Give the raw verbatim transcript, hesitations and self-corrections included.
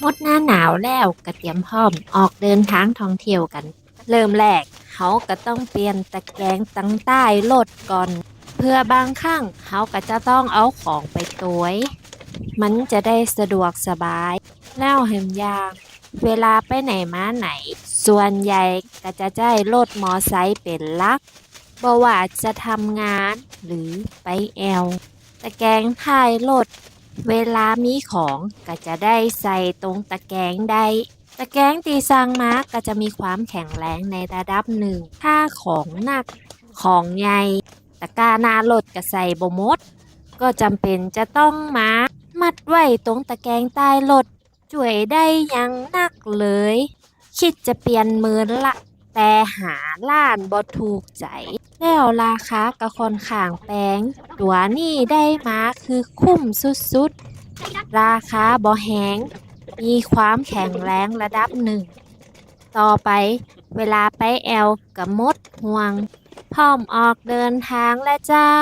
หมดหน้าหนาวแล้วก็เตรียมพร้อมออกเดินทางท่องเที่ยวกั๋น เริ่มแรกเฮาก็ต้องเปลี่ยนตะแกรงตังใต้รถก่อน เปื้อบางครั้งเฮาก็จะต้องเอาของไปตวย มันจะได้สะดวกสบาย แล้วแหมอย่าง เวลาไปไหนมาไหน ส่วนใหญ่ก็จะใจ๊รถมอไซค์เป๋นหลัก บ่ว่าจะทำงานหรือไปแอ่ว ตะแกรงท้ายรถ เวลามีของก็จะได้ใส่ตรงตะแกรงได้ ตะแกรงตี้สั่งมาก็จะมีความแข็งแรงในระดับนึ่ง ถ้าของหนัก ของใหญ่ ตะกร้าหน้ารถก็ใส่บ่หมด ก็จ๋ำเป๋นจะต้องมามัดไว้ตรงตะแกรงใต้รถ จ้วยได้อย่างนักเลย คิดจะเปลี่ยนเมินละ แต่หาร้านบ่ถูกใจ๋ แล้วราคาก็ค่อนข้างแปง ตั๋วนี้ได้มาคือคุ้มสุดๆ ราคาบ่แฮง มีความแข็งแรงระดับนึ่ง ต่อไปเวลาไปแอ่วก็หมดห่วง พร้อมออกเดินทางแล้วเจ้า